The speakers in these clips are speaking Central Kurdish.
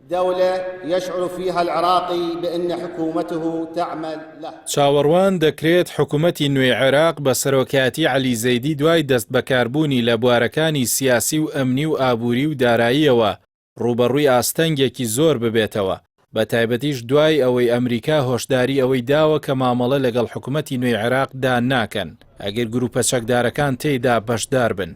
دولە یشعر فیها العراقی بان حکومته تعمل له. چاوەڕوان دەکرێت حکومەتی نوێی عێراق بە سەرۆکایەتی عەلی زەیدی دوای دەستبەکاربوونی لە بوارەکانی سیاسی و ئەمنی و ئابووری و داراییەوە ڕووبەڕووی ئاستەنگێکی زۆر ببێتەوە، بەتایبەتیش دوای ئەوەی ئەمریکا هۆشداری ئەوەی داوە کە مامەڵە لەگەڵ حکومەتی نوێی عێراقدا ناکەن ئەگەر گروپە چەکدارەکان تێیدا بەشداربن.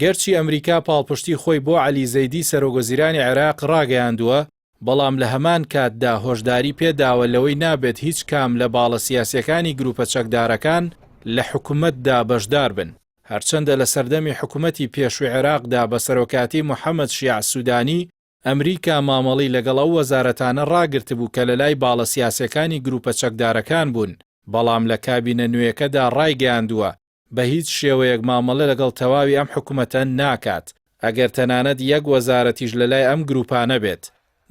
گەرچی ئەمریکا پاڵپشتی خۆی بۆ عەلی زەیدی سەرۆکوەزیرانی عێراق ڕاگەیاندووە، بەڵام لە هەمان کاتدا هۆشداری پێداوە لەوەی نابێت هیچ کام لە باڵە سیاسییەکانی گروپە چەکدارەکان لە حکومەتدا بەشداربن. هەرچەندە لە سەردەمی حکومەتی پێشوی عێراقدا بە سەرۆکاتی محەمەد شیاع سودانی، ئەمریکا مامەڵەی لەگەڵ ئەو وەزارەتانە ڕاگرتبوو کە لەلای باڵە سیاسییەکانی گروپە چەکدارەکان بوون، بەڵام لە کابینە نوێیەکەدا ڕایگەیاندووە بە هیچ شێوەیەک مامەڵە لەگەڵ تەواوی ئەم حکومەتە ناکات، ئەگەر تەنانەت یەک وەزارەتیش لەلای ئەم گروپانە بێت.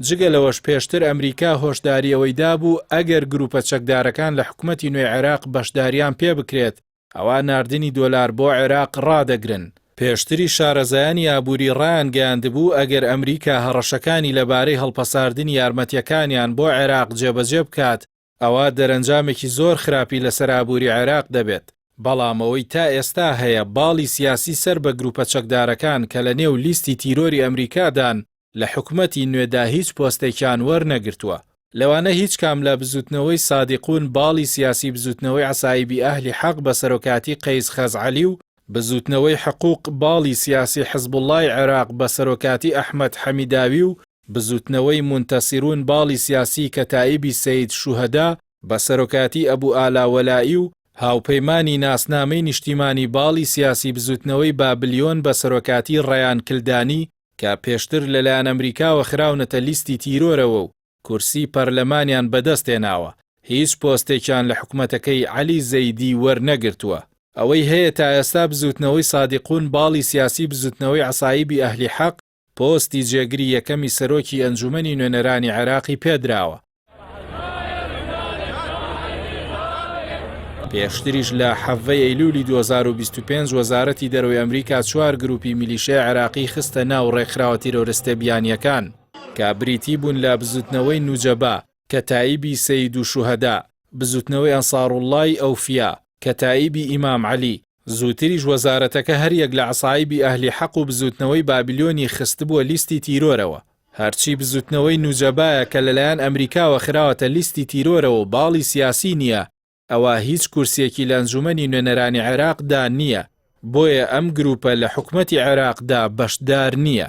جگە لەوەش پێشتر ئەمریکا هۆشداری ئەوەی دابوو ئەگەر گروپە چەکدارەکان لە حکومەتی نوێی عێراق بەشداریان پێبکرێت ئەوا ناردنی دۆلار بۆ عێراق ڕادەگرن. پێشتریش شارەزایانی ئابووری ڕایانگەیاندبوو ئەگەر ئەمریکا هەڕەشەکانی لەبارەی هەڵپەساردنی یارمەتییەکانیان بۆ عێراق جێبەجێ بکات ئەوا دەرەنجامێکی زۆر خراپی لەسەر ئابووری عێراق دەبێت، بەڵام ئەوەی تا ئێستا هەیە باڵی سیاسی سەر بە گروپە چەکدارەکان کە لە نێو لیستی تیرۆری ئەمریکادان لە حکومەتی نوێدا هیچ پۆستێکیان وەرنەگرتووە. لەوانە هیچ کام لە بزوتنەوەی سادیقون باڵی سیاسی بزوتنەوەی عەسائیبی ئەهلی حەق بە سەرۆکاتی قەیس خەزعەلی و بزوتنەوەی حقوق باڵی سیاسی حزبوڵڵای عێراق بە سەرۆکاتی ئەحمەد حەمیداوی و بزوتنەوەی مونتەسیرون باڵی سیاسی کەتائیبی سەید شوهەدا بە سەرۆکاتی ئەبو ئالا وەلائی و هاوپەیمانی ناسنامەی نیشتیمانی باڵی سیاسی بزوتنەوەی بابلیۆن بە سەرۆکاتی ڕەیان کلدانی کە پێشتر لەلایەن ئەمریکاوە خراونەتە لیستی تیرۆرەوە و کورسی پەرلەمانیان بەدەستهێناوە، هیچ پۆستێکیان لە حکومەتەکەی عەلی زەیدی وەرنەگرتووە. ئەوەی هەیە تا ئێستا بزوتنەوەی سادیقون باڵی سیاسی بزوتنەوەی عەسایبی ئەهلی حەق پۆستی جێگری یەکەمی سەرۆکی ئەنجومەنی نوێنەرانی عێراقی پێدراوە. پێشتریش لە حەڤەی ئەیلولی 2025 وەزارەتی دەرەوەی ئەمریکا چوار گروپی میلیشیای عێراقی خستە ناو ڕێکخراوە تیرۆرستە بیانییەکان کە بریتی بوون لە بزوتنەوەی نوجەبا، کەتائیبی سەیدوشوهەدا، بزوتنەوەی ئەنساروڵڵای ئەوفیا، کەتائیبی ئیمام عەلی، زووتریش وەزارەتەکە هەریەک لە عەسائیبی ئەهلی حەق و بزوتنەوەی بابلیۆنی خستبووە لیستی تیرۆرەوە. هەرچی بزوتنەوەی نوجەبایە کە لەلایەن ئەمریکاوە خراوەتە لیستی تیرۆرەوە و باڵی سیاسی نییە، ئەوا هیچ کورسیەکی لە ئەنجومەنی نوێنەرانی عێراقدا نییە، بۆیە ئەم گروپە لە حکومەتی عێراقدا بەشدار نییە.